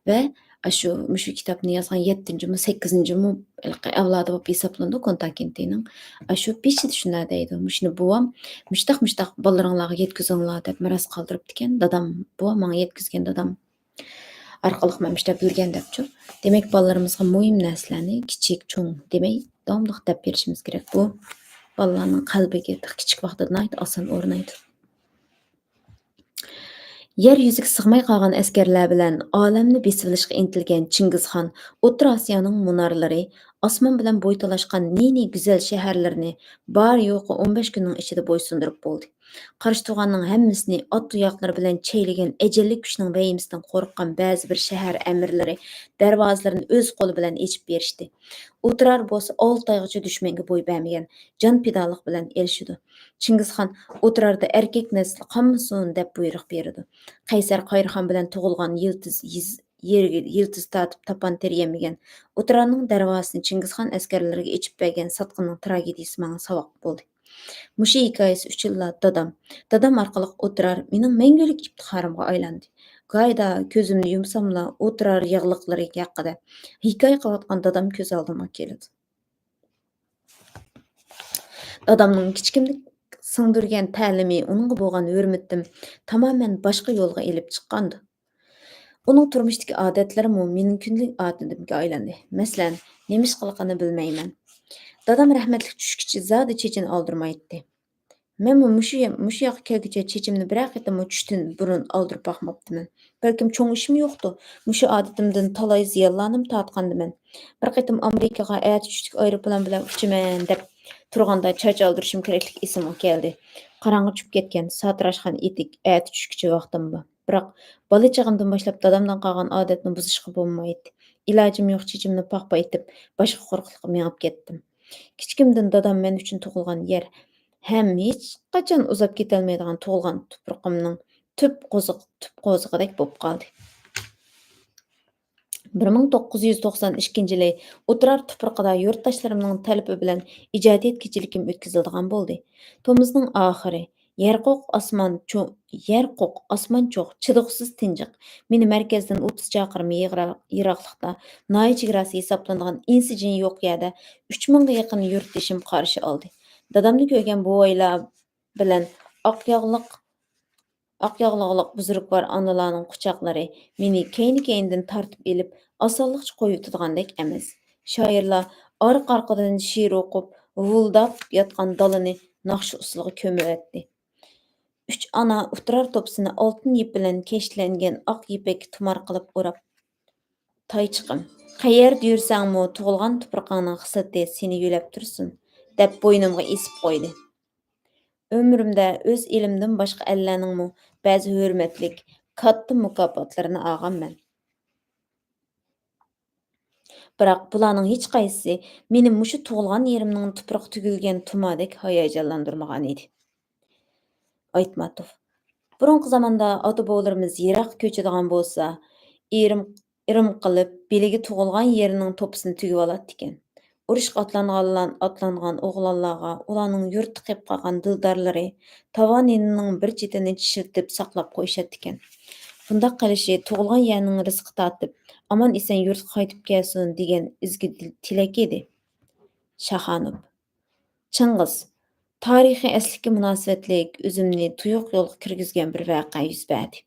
ۋە ئاشۇ، مۇشۇ كىتابنى يازغان يەتتىنچىمۇ، سەككىزىنچىمۇ ھېلىقى ئەۋلادى بولۇپ ھېسابلىنىدۇ كونتا كېنتىنىڭ. ئاشۇ بېشىدا شۇنداق دەيدۇ، «مۇشۇنى بوۋام مۇشتاق، مۇشتاق بالىلىرىڭلارغا يەتكۈزۈڭلار دەپ مىراس قالدۇرۇپتىكەن، دادام، بوۋام ماڭا يەتكۈزگەن، دادام ئارقىلىق مەن مۇشتاق بىلگەن» دەپچۇ. دېمەك، بالىلىرىمىزغا مۇھىم نەرسىلەرنى كىچىك، چوڭ دېمەي، داۋاملىق دەپ بېرىشىمىز كېرەك. بۇ بالىلارنىڭ قەلبىگە تېخى كىچىك ۋاقتىدا ناھايىتى ئاسان ئورنايدۇ. يەر يۈزىگە سىغماي قالغان ئەسكەرلەر بىلەن ئالەمنى بېسىۋېلىشقا ئىنتىلگەن چىڭگىزخان ئوتتۇرا ئاسىيانىڭ مۇنارلىرى، ئاسمان بىلەن بوي تالاشقان نى-نى گۈزەل شەھەرلىرىنى بار-يوقى ئون بەش كۈننىڭ ئىچىدە بويسۇندۇرۇپ بولدى. قارشى تۇرغاننىڭ ھەممىسىنى ئات تۇياقلىرى بىلەن چەيلىگەن ئەجەللىك كۈچنىڭ ۋەھىمىسىدىن قورققان بەزى بىر شەھەر ئەمىرلىرى دەرۋازىلىرىنى ئۆز قولى بىلەن ئېچىپ بېرىشتى. ئوترار بولسا ئالتە ئايغىچە دۈشمەنگە بوي بەرمىگەن، جان پىدالىق بىلەن ئېلىشىدۇ. چىڭگىزخان ئوتراردا ئەركەك نەسلى قالمىسۇن دەپ بۇيرۇق بېرىدۇ. قەيسەر قايرىخان بىلەن تۇغۇلغان يىلتىز يىز-، يېرىگە يىلتىز تارتىپ تاپان تېرىيەلمىگەن ئوترارنىڭ دەرۋازىسىنى چىڭگىزخان ئەسكەرلىرىگە ئېچىپ بەرگەن ساتقىننىڭ تراگېدىيىسى ماڭا ساۋاق بولدى. مۇشۇ ھېكايىسى ئۈچۈنلا دادام، دادام ئارقىلىق ئوترار مېنىڭ مەڭگۈلۈك ئىپتىخارىمغا ئايلاندى. گاھىدا كۆزۈمنى يۇمساملا، ئوترار ياغلىقلىرى ھەققىدە ھېكايە قىلىۋاتقان دادام كۆز ئالدىمغا كېلىدۇ. دادامنىڭ كىچىكىمدە سىڭدۈرگەن تەلىمى، ئۇنىڭغا بولغان ھۆرمىتىم تامامەن باشقا يولغا ئېلىپ چىققانىدى. ئۇنىڭ تۇرمۇشتىكى ئادەتلىرىمۇ مېنىڭ كۈندىلىك ئادىتىمگە ئايلاندى. مەسىلەن، نېمە ئىش قىلغىنىنى بىلمەيمەن. دادام رەھمەتلىك چۈشكىچە زادى چېچىنى ئالدۇرمايتتى. مەنمۇ مۇشۇ يە-، مۇشۇ ياققا كەلگۈچە چېچىمنى بىرەر قېتىممۇ چۈشتىن بۇرۇن ئالدۇرۇپ باقماپتىمەن. بەلكىم چوڭ ئىشمۇ يوقتۇ؟ مۇشۇ ئادىتىمدىن تالاي زىيانلارنىمۇ تارتقاندىمەن. بىر قېتىم ئامېرىكىغا ئەتە چۈشتىكى ئايروپىلان بىلەن ئۇچىمەن دەپ تۇرغاندا چاچ ئالدۇرۇشۇم كېرەكلىكى ئېسىمگە كەلدى. قاراڭغۇ چۈشۈپ كەتكەن، ساتىراشقان ئېتىك، ئەتە چۈشكىچە ۋاقتىم بار. بىراق بالا چېغىمدىن باشلاپ دادامدىن قالغان ئادەتنى بۇزۇشقا بولمايتتى. ئىلاجىم يوق، چېچىمنى پاخپا ئېتىپ، باشقا قۇرۇقلۇققا مېڭىپ كەتتىم. كىچىكىمدىن دادام مەن ئۈچۈن تۇغۇلغان يەر ھەم ھېچقاچان ئۇزاپ كېتەلمەيدىغان تۇغۇلغان تۇپرىقىمنىڭ تۈپ قوزۇق-، تۈپ قوزۇقىدەك بولۇپ قالدى. بىر مىڭ توققۇز يۈز توقسان ئىككىنچى يىلى ئوترار تۇپرىقىدا يۇرتداشلىرىمنىڭ تەلىپى بىلەن ئىجادىيەت كېچىلىكىم ئۆتكۈزۈلىدىغان بولدى. تومۇزنىڭ ئاخىرى، يەر قوق ئاسمان چو-، يەر قوق ئاسمان چوغ، چىدىغۇسىز تىنجىق، مېنى مەركەزدىن ئوتتۇز چاقىرىم يىغرا-، يىراقلىقتا، ناھىيە چېگراسى ھېسابلىنىدىغان ئىنسى-جېنى يوق يەردە ئۈچ مىڭغا يېقىن يۇرتدىشىم قارشى ئالدى. دادامنى كۆرگەن بوۋايلار بىلەن ئاق ياغلىق، ئاق ياغلىقلىق بۇزرۇكۋار ئانىلارنىڭ قۇچاقلىرى مېنى كەينى-كەينىدىن تارتىپ ئېلىپ، ئاسانلىقچە قويۇۋېتىدىغاندەك ئەمەس. شائىرلار ئارقا-ئارقىدىن شېئىر ئوقۇپ، ھۇۋۇلداپ ياتقان دالىنى ناخشا ئۇسسۇلىغا كۆمۈۋەتتى. ئۈچ ئانا ئۇترار توپىسىنى ئالتۇن يىپ بىلەن كەشتىلەنگەن ئاق يىپەككە تۇمار قىلىپ ئوراپ، تايچىقىم، قەيەردە يۈرسەڭمۇ تۇغۇلغان تۇپرىقىڭنىڭ خىسلىتى سېنى يۆلەپ تۇرسۇن، دەپ بوينۇمغا ئېسىپ قويدى. ئۆمرۈمدە ئۆز ئېلىمدىن باشقا ئەللەرنىڭمۇ بەزى ھۆرمەتلىك، كاتتا مۇكاپاتلىرىنى ئالغانمەن. بىراق بۇلارنىڭ ھېچقايسىسى مېنى مۇشۇ تۇغۇلغان يېرىمنىڭ تۇپرىقى تۈگۈلگەن تۇمادەك ھاياجانلاندۇرمىغان ئىدى. ئايتماتوف. بۇرۇنقى زاماندا ئاتا-بوۋىلىرىمىز يىراققا كۆچىدىغان بولسا، ئىرىم، ئىرىم قىلىپ، بېلىگە تۇغۇلغان يېرىنىڭ توپىسىنى تۈگۈۋالاتتىكەن. ئۇرۇشقا ئاتلانغانلار، ئاتلانغان ئوغلانلارغا ئۇلارنىڭ يۇرتتا قېلىپ قالغان دىلدارلىرى تاۋانىنىنىڭ بىر چېتىنى چىشلىتىپ ساقلاپ قويۇشاتتىكەن. بۇنداق قىلىشى تۇغۇلغان يەرنىڭ رىزقى تارتىپ، ئامان-ئېسەن يۇرتقا قايتىپ كەلسۇن دېگەن ئىزگى دىل-، تىلەك ئىدى. شاخانوف. چىڭغىز، تارىخىي ئەسلىككە مۇناسىۋەتلىك ئۆزۈمنى تۇيۇق يولغا كىرگۈزگەن بىر ۋەقە يۈز بەردى.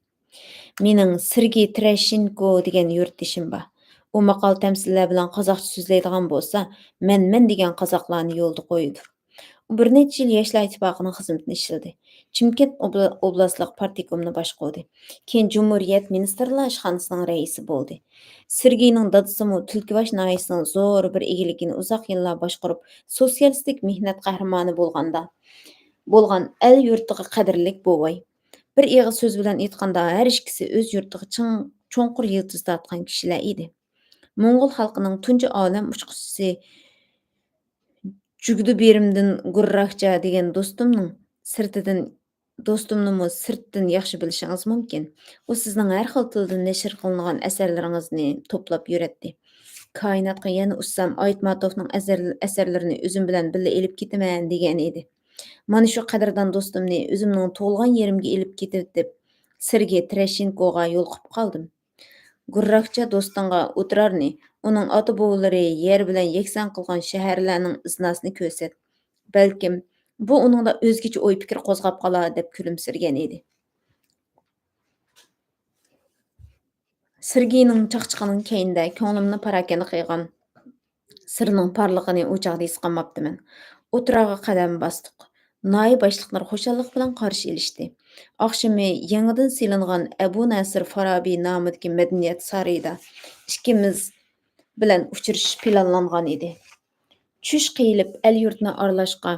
مېنىڭ سېرگېي تىرەشچېنكو دېگەن يۇرتدىشىم بار. ئۇ ماقال-تەمسىللەر بىلەن قازاقچە سۆزلەيدىغان بولسا، مەن، مەن دېگەن قازاقلارنى يولدا قويىدۇ. ئۇ بىر نەچچە يىل ياشلار ئىتتىپاقىنىڭ خىزمىتىنى ئىشلىدى. چىمكەنت ئوبلا-، ئوبلاستلىق پارتكومنى باشقۇردى. كېيىن جۇمھۇرىيەت مىنىستىرلار ئىشخانىسىنىڭ رەئىسى بولدى. سېرگېينىڭ دادىسىمۇ تۈلكىباش ناھىيەسىنىڭ زور بىر ئىگىلىكىنى ئۇزاق يىللار باشقۇرۇپ، سوتسىيالىستىك مېھنەت قەھرىمانى بولغاندا، بولغان ئەل يۇرتىغا قەدىرلىك بوۋاي. بىر ئېغىز سۆز بىلەن ئېيتقاندا، ھەر ئىككىسى ئۆز يۇرتىغا چىڭ، چوڭقۇر يىلتىز تارتقان كىشىلەر ئىدى. موڭغۇل خەلقىنىڭ تۇنجى ئالەم ئۇچقۇچىسى جۈگدۈبېرىمدىن گۇرراكچا دېگەن دوستۇمنىڭ سىرتىدىن، دوستۇمنىمۇ سىرتتىن ياخشى بىلىشىڭىز مۇمكىن. ئۇ سىزنىڭ ھەر خىل تىلدا نەشر قىلىنغان ئەسەرلىرىڭىزنى توپلاپ يۈرەتتى. كائىناتقا يەنە ئۇچسام، ئايتماتوفنىڭ ئەسەر-، ئەسەرلىرىنى ئۆزۈم بىلەن بىللە ئېلىپ كېتىمەن، دېگەن ئىدى. مانا شۇ قەدىردان دوستۇمنى ئۆزۈمنىڭ تۇغۇلغان يېرىمگە ئېلىپ كېتىۋېتىپ، سېرگېي تىرەشچېنكوغا يولۇقۇپ قالدىم. گۇرراكچا دوستۇڭغا ئۇترارنى، ئۇنىڭ ئاتا-بوۋىلىرى يەر بىلەن يەكسان قىلغان شەھەرلەرنىڭ ئىزناسىنى كۆرسەت. بەلكىم، بۇ ئۇنىڭدا ئۆزگىچە ئوي-پىكىر قوزغاپ قالار، دەپ كۈلۈمسىرىگەن ئىدى. سېرگېينىڭ چاقچىقىنىڭ كەينىدە كۆڭلۈمنى پاراكەندە قىلغان سىرنىڭ پارلىقىنى ئۇ چاغدا ھېس قىلماپتىمەن. ئوتتۇرارغا قەدەم باستۇق. ناھىيە باشلىقلىرى خۇشاللىق بىلەن قارشى ئېلىشتى. ئاخشىمى يېڭىدىن سېلىنغان ئەبۇ نەسىر فارابى نامىدىكى مەدەنىيەت سارىيىدا ئىككىمىز بىلەن ئۇچرىشىش پىلانلانغان ئىدى. چۈش قىيىلىپ، ئەل-يۇرتنى ئارىلاشقا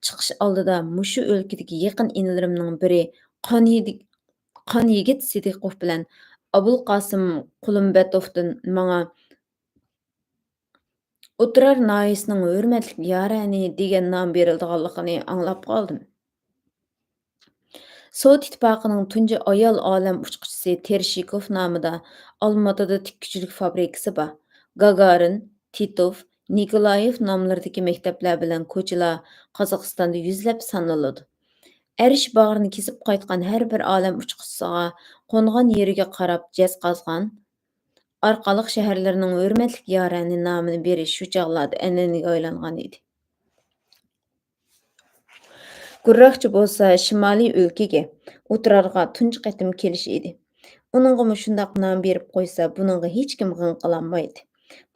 چىقىش ئالدىدا مۇشۇ ئۆلكىدىكى يېقىن ئىنىلىرىمنىڭ بىرى قان يىدىك-، قان يىگىت سىدىقوف بىلەن ئابۇلقاسىم قۇلۇمبەتوفتىن ماڭا ئوتتۇرار ناھىيەسىنىڭ ھۆرمەتلىك يارەنى دېگەن نام بېرىلىدىغانلىقىنى ئاڭلاپ قالدىم. سوۋېت ئىتتىپاقىنىڭ تۇنجى ئايال ئالەم ئۇچقۇچىسى تېرېشىكوف نامىدا ئالماتىدا تىككۈچىلىك فابرىكىسى بار. گاگارىن، تىتوف، نىكولايېف ناملىرىدىكى مەكتەپلەر بىلەن كوچىلار قازاقىستاندا يۈزلەپ سانىلىدۇ. ئەرش باغرىنى كېسىپ قايتقان ھەر بىر ئالەم ئۇچقۇچىسىغا قونغان يېرىگە قاراپ جەز قازغان ئارقىلىق شەھەرلىرىنىڭ ھۆرمەتلىك يارەنى نامىنى بېرىش شۇ چاغلاردا ئەنئەنىگە ئايلانغان ئىدى. گۇرراكچى بولسا شىمالىي ئۆلكىگە، ئوتتۇرارغا تۇنجى قېتىم كېلىشى ئىدى. ئۇنىڭغىمۇ شۇنداق نام بېرىپ قويسا، بۇنىڭغا ھېچكىم غىڭ قىلالمايتتى.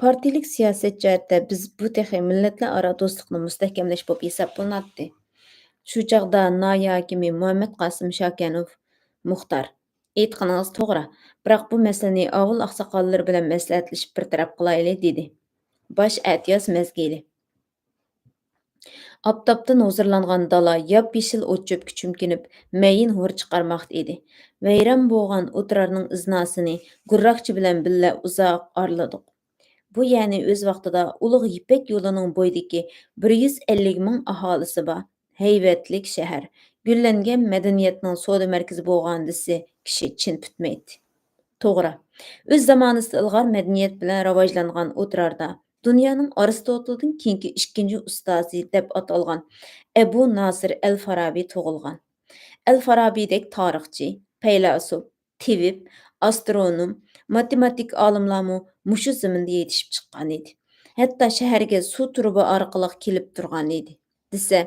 پارتىيىلىك سىياسەت جەھەتتە بىز بۇ تېخى مىللەتلەر ئارا دوستلۇقنى مۇستەھكەملەش بولۇپ ھېسابلىناتتى. شۇ چاغدا ناھىيە ھاكىمى مۇھەممەد قاسىم شاكەنوف مۇختار، ئېيتقىنىڭىز توغرا، بىراق بۇ مەسىلىنى ئاۋۇل ئاقساقاللىرى بىلەن مەسلىھەتلىشىپ بىر تەرەپ قىلايلى، دېدى. باش ئەتىياز مەزگىلى. ئاپتاپتىن ھۇزۇرلانغان دالا ياپيېشىل ئوت-چۆپكە چۈمكىنىپ، مەيىن ھور چىقارماقتا ئىدى. ۋەيران بولغان ئوتتۇرارنىڭ ئىزناسىنى گۇرراكچى بىلەن بىللە ئۇزاق ئارىلىدۇق. بۇ يەرنى ئۆز ۋاقتىدا ئۇلۇغ يىپەك يولىنىڭ بويىدىكى بىر يۈز ئەللىك مىڭ ئاھالىسى بار ھەيۋەتلىك شەھەر، گۈللەنگەن مەدەنىيەتنىڭ سودا مەركىزى بولغان دېسە، كىشى چىن پۈتمەيتتى. توغرا، ئۆز زامانىسىدا ئىلغار مەدەنىيەت بىلەن راۋاجلانغان ئوتتۇراردا دۇنيانىڭ ئارىستوتىلدىن كېيىنكى ئىككىنچى ئۇستازى دەپ ئاتالغان ئەبۇ ناسىر ئەل فارابى تۇغۇلغان. ئەل فارابىدەك تارىخچى، پەيلاسوپ، تېۋىپ، ئاسترونوم، ماتېماتىك ئالىملارمۇ مۇشۇ زېمىندا يېتىشىپ چىققان ئىدى. ھەتتا شەھەرگە سۇ تۇرۇبا ئارقىلىق كېلىپ تۇرغان ئىدى، دېسە،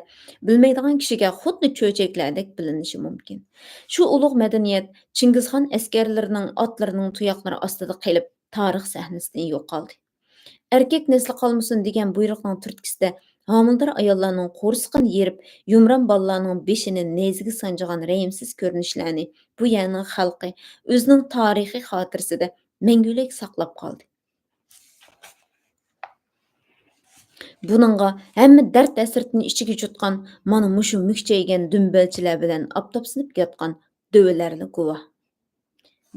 بىلمەيدىغان كىشىگە خۇددى چۆچەكلەردەك بىلىنىشى مۇمكىن. شۇ ئۇلۇغ مەدەنىيەت چىڭگىزخان ئەسكەرلىرىنىڭ ئاتلىرىنىڭ تۇياقلىرى ئاستىدا قېلىپ، تارىخ سەھنىسىدىن يوقالدى. «ئەركەك نەسلى قالمىسۇن» دېگەن بۇيرۇقنىڭ تۈرتكىسىدە ھامىلىدار ئاياللارنىڭ قورسىقىنى يېرىپ، يۇمران بالىلارنىڭ بېشىنى نەيزىگە سانجىغان رەھىمسىز كۆرۈنۈشلەرنى بۇ يەرنىڭ خەلقى ئۆزىنىڭ تارىخىي خاتىرىسىدە مەڭگۈلۈك ساقلاپ قالدى. بۇنىڭغا ھەممە دەرد-ھەسرىتىنى ئىچىگە يۇتقان مانا مۇشۇ مۈكچەيگەن دۈمبەلچىلەر بىلەن ئاپتاپسىنىپ ياتقان دۆۋىلەرلا گۇۋاھ.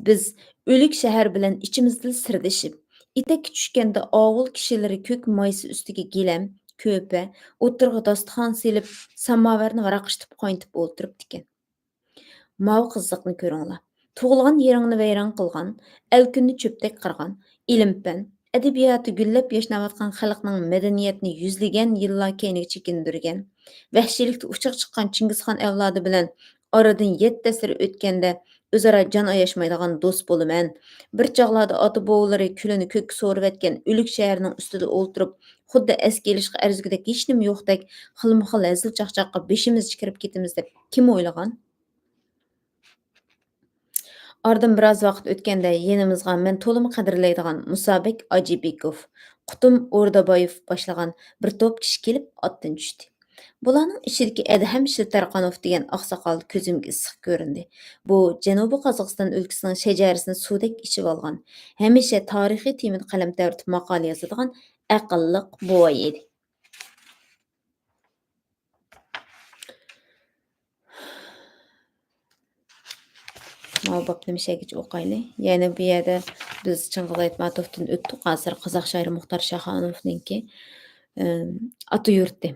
بىز ئۆلۈك شەھەر بىلەن ئىچىمىزدىلا سىردىشىپ، ئېتەككە چۈشكەندە ئاۋۇل كىشىلىرى كۆك مايسا ئۈستىگە گىلەم، كۆپە، ئوتتۇرىغا داستىخان سېلىپ، ساماۋارنى ۋاراقلىتىپ قاينىتىپ ئولتۇرۇپتىكەن. ماۋۇ قىزىقنى كۆرۈڭلار. تۇغۇلغان يېرىڭنى ۋەيران قىلغان، ئەلكۈننى چۆپتەك قىرغان، ئىلىم-پەن، ئەدەبىياتى گۈللەپ ياشناۋاتقان خەلقنىڭ مەدەنىيەتنى يۈزلىگەن يىللار كەينىگە چېكىندۈرگەن، ۋەھشىيلىكتە ئۇچىغا چىققان چىڭگىزخان ئەۋلادى بىلەن ئارىدىن يەتتە ئەسىر ئۆتكەندە ئۆزئارا جان ئاياشمايدىغان دوست بولىمەن. بىر چاغلاردا ئاتا-بوۋىلىرى كۈلىنى كۆككە سورۇۋەتكەن ئۆلۈك شەھەرنىڭ ئۈستىدە ئولتۇرۇپ، خۇددى ئەسكە ئېلىشقا ئەرزىگۈدەك ھېچنېمە يوقتەك، خىلمۇخىل ھەزىل-چاقچاققا بېشىمىزنى چىقىرىپ كېتىمىز دەپ كىم ئويلىغان؟ ئارىدىن بىراز ۋاقىت ئۆتكەندە يېنىمىزغا مەن تولىمۇ قەدىرلەيدىغان مۇسابەك ئاجىبىكوف، قۇتۇم ئوردابايېف باشلىغان بىر توپ كىشى كېلىپ ئاتتىن چۈشتى. بۇلارنىڭ ئىچىدىكى ئەدھەم شىلتەرقانوف دېگەن ئاقساقال كۆزۈمگە ئىسسىق كۆرۈندى. بۇ جەنۇبىي قازاقىستان ئۆلكىسىنىڭ شەجەرىسىنى سۇدەك ئىچىۋالغان، ھەمىشە تارىخىي تېمىدا قەلەم تەۋرىتىپ ماقالە يازىدىغان ئەقىللىق بوۋاي ئىدى. ماۋۇ بابنى مۇشەگىچە ئوقايلى. يەنى بۇ يەردە بىز چىڭگىز ئايتماتوفتىن ئۆتتۇق. ھازىر قازاق شائىرى مۇختار شاخانوفنىڭكى، ئىم، ئاتا يۇرتى،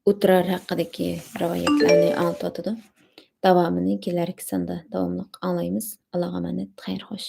ئوتتۇرا ھەققىدىكى رىۋايەتلەرنى ئاڭلىتىۋاتىدۇ. داۋامىنى كېلەركى ساندا داۋاملىق ئاڭلايمىز. ئاللاغا ئامانەت، خەير خوش.